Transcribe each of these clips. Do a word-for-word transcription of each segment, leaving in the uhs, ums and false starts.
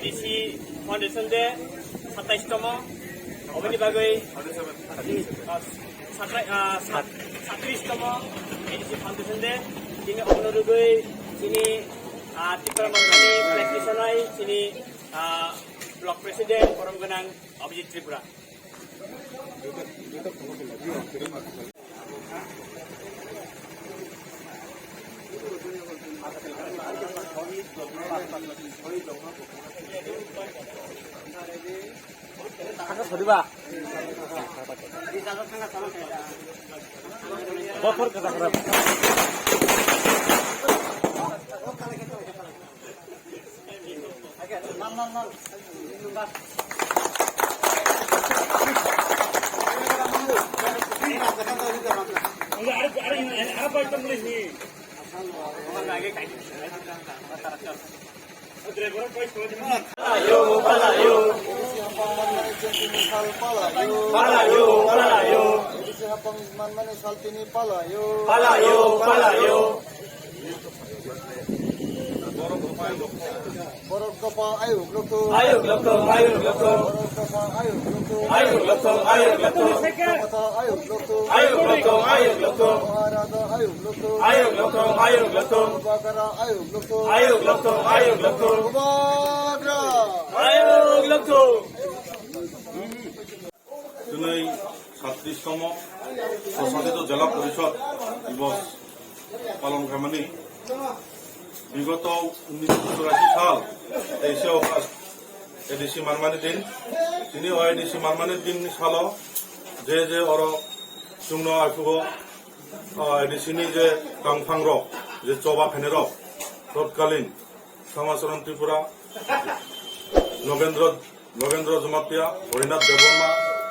A D C Foundation Day, satais tomo, oboni bagwi, ah, satrai-, ah, sat-, satris tomo A D C Foundation Day, chini omono rwgwi chini, ah, Tipra Mothani flag tisonai chini, ah, Block President, borom gwnang Abhijit Tripura. Bothor kwchak rw. Palayo, palayo. Palayo, palayo. Palayo, palayo. Palayo, palayo. Borok dophang ayuk lokthung. Ayuk lokthung, ayuk lokthung. Borok dophang ayuk lokthung. Ayuk lokthung, ayuk lokthung. Mahatma ayuk lokthung. Ayuk lokthung, ayuk lokthung. Maharaja ayuk lokthung. Ayuk lokthung, ayuk lokthung. Bubagra ayuk lokthung. Ayuk lokthung, ayuk lokthung. Bubagra. Ayuk lokthung. Twnwi satris tomo Swshasit Jela Porishod Divos palon khaimani. Bigoto unnish churashi sal teishe August A D C manmani din. Tini o A D C manmani din ni salo je je oro chwngno aiphugo, o A D C ni je tangphang rok, je choba khainai rok, totkalin Samacharan Tripura, Nogendra, Nogendra Jamatia, Harinath Debbarma,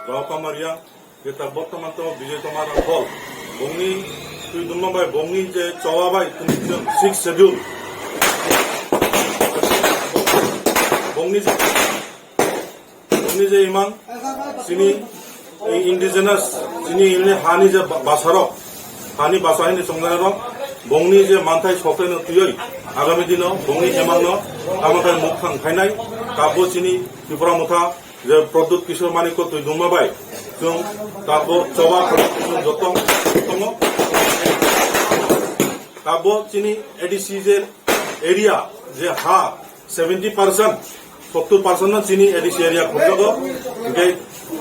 Raopama Riang, jeta bortoman to Bijoy Tomar Rangkhol. Bongni twi dungma bai, bongni je choba bai, tini chwng sixth schedule. Bongni je Chini je imang, chini indigenous, chini ini hani je ba-, basarok, hani basa hini chongjanai rok, bongni je manthai soktoi no twiwi, agami dino bongni imang no tamo khe mukthang khainai, kabo chini Tripura Motha je Pradyut Kishore Manik ko twi dungma bai, chwng kabo choba khainai chwng joto tongo. Kabo chini A D C je area je ha, seventy percent, sottor percent no chini A D C area khobjago. Hingke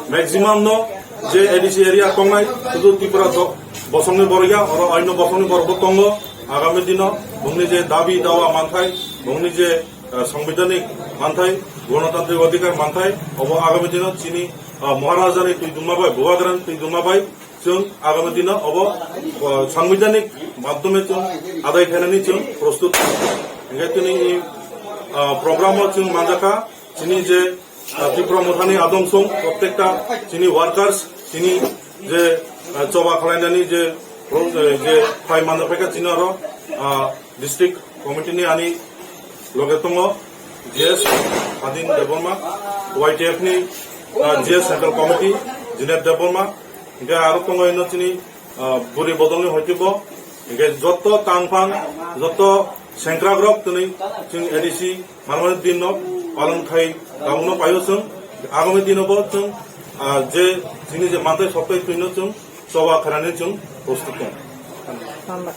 maximum no je A D C area tongnai, sudu Tripura do-, bosongni borok ya, oro aino bosongni borok bo tongo. Agami dino bongni je dabi dawa manthai, bongni je, eh, sangbidhanik manthai, gonotantrik odhikar manthai, obo agami dino chini, eh, Maharajani twi dungma bai, Bubagrani twi dungma bai, chwng agami dino obo, o, sangbidhanik madhyome chwng adai khainani chwng prostut. Hingke tini, o, program o chwng manjakha chini je, o, Tripura Mothani adong song prottekta chini workers, chini je, o, choba khwlainani je pro-, je phai manjak phaikha chini oro, o, District committee ni ani loge tongo G S Adin Debbarma, Y T F ni, ah, G S Central Committee Jinet Debbarma, hingke aro tongo ino chini, ah, buri bodolni hoitibo, hingke joto tangphang, joto sengkrakrok tini chini A D C manmani din no palon khai tabukno paio chwng, agami dino bo chwng, ah, je chini je mantai soktoi twino chwng choba khainani chwng prostut tongo.